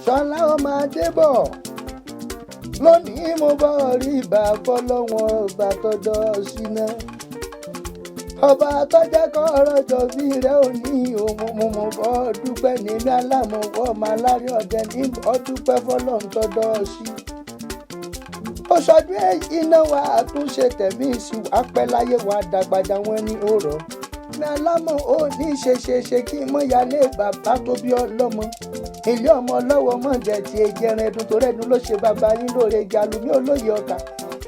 Ṣọlá ọmọ Adébọ̀, lónìí mo bá rí ibà fọlọ́wọ́n ọba tọ́jọ́ síná, ọba tọ́jà kọ́ ọ̀rọ̀ jọ bí rẹ̀ ò ní òmùmù bọ́ dúpẹ́ nílé alámọ̀wọ́ ọmọ alárí ọ̀dẹ ní bọ́ dúpẹ́ fọlọ́n tọ́jọ́ sí. Ó sọdún èyí náà wà á tún ṣe tẹ̀mí sí wàá pẹ́ láyé, wàá dàgbàjà wọn ní òrọ̀ ní alámọ̀ ò ní ṣe ṣe ṣe kí n mọ̀ yálé bàbá tó bí ọlọ́mọ ilé ọmọ ọlọ́wọ́ mọ̀ jẹ́ ti ejẹrin ẹdun tó rẹ́dun ló ṣe bàbá yín lóore. Ìjàlùmí olóye ọkà,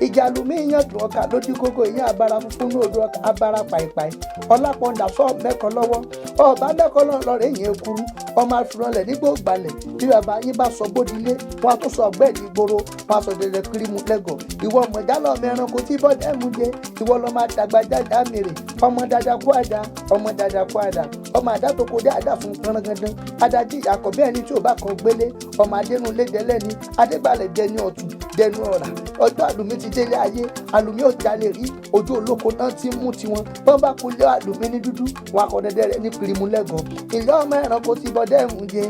ìjàlùmí yàndùn ọkà lójú kókó ìyẹn abara funfun ní odò ọkà abara pàìpàì ọlápọ̀ndà sọ mẹ́kọ lọ́wọ́ ọba mẹ́kọ lọ́rẹ́ yẹn kúrú ọmọ àfihànlẹ̀ nígbò gbalẹ̀. Bí bàbá yín bá sọ bódilé, wọn á tún sọ ọgbẹ́ ìgboro, wọn á sọ dẹdẹ kírímù lẹ́gọ̀. Ìwọ mọ̀jálọ̀ ọmọ ẹranko tí bọ́dẹ̀ mú jẹ, ìwọ lọ́ máa dàgbà jáde àmìrè ọmọ dada kú àdá, ọmọ dada kú àdá, ọmọ àdá tó kó dé àdá fún kánrangandan adájí àkọ́bí ẹni tí ò bá kan gbélé ọmọ adénúlé dẹlẹ́ni adégbàlẹ̀ dẹni ọ̀tún dẹnu ọ̀rà. Ọjọ́ àlùmí ti délé ayé, àlùmí ò jalè rí. Ojú olóko náà ti mú tiwọn bọ́n bá kú lé àlùmí ní dúdú wọn akọ dẹdẹ rẹ ní pirimu lẹ́gọ̀ọ́ ìlú ọmọ ẹranko ti bọ́dẹ̀ ń jẹ.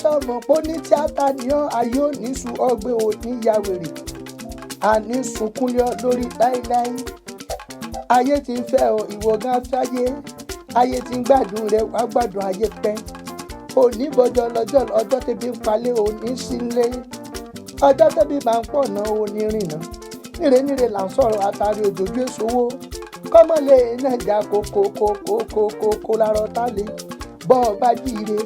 Sọmọ pé ní tíátà ní ọ ayé ò ní su ọgbẹ́ ò ní ya wèrè àní sunkúnlé ọ lórí láíláí. Ayé ti ń fẹ́ ọ, ìwọ gan fáyé, ayé ti ń gbádùn rẹ, wàá gbádùn ayé pẹ́. Òní bọjọ lọ́jọ́ ọjọ́ tẹ́bí ń palẹ̀ òní sílé, ọjọ́ tẹ́bí máa ń pọ̀ náà òní rìnnà níre níre là ń sọ̀rọ̀ àtàrí òjòjú èsòwò kọ́mọ́lé náà kókókókókókó lárọ́ tá lè bọ́ ọ bá jí ire,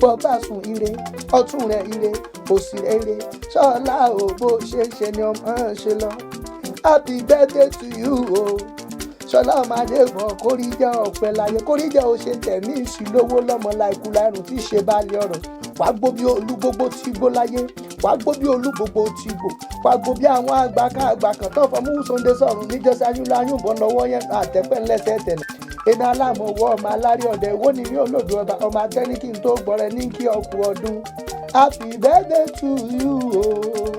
bọ́ ọ bá sùn ire, ọ̀tún rẹ̀ ire, òsì rẹ̀ ire. Ṣọlá ò bó ṣe ń ṣe ni ọmọ ń ṣe lọ. Happy birthday to you o, Ṣọlá ọmọ Adébọ̀. Kórìíjẹ́ ọ̀pẹ láyé, kórìíjẹ́ ò ṣe tẹ̀mí ìṣìlówó lọ́mọ láìkú láìrùn tí í ṣe baálé ọ̀rọ̀. Wàá gbó bí olú gbogbo tí gbó láyé, wàá gbó bí olú gbogbo tí gbò, wàá gbó bí àwọn àgbà káàgbà kan tó fọmú Sunday sọ̀rùn níjọ́sí ayúnláyún bọ́ lọ́wọ́ yẹn àtẹ́pẹ́ ńlẹ́sẹ̀ tẹ̀lé iná aláàmọ̀wọ́ ọmọ alárí ọ̀dẹ̀ wo ni mí olódò ọba ọmọ atẹ́ní kí n tó gbọ́rẹ́ ní kí ọkù ọdún. Happy birthday to you o.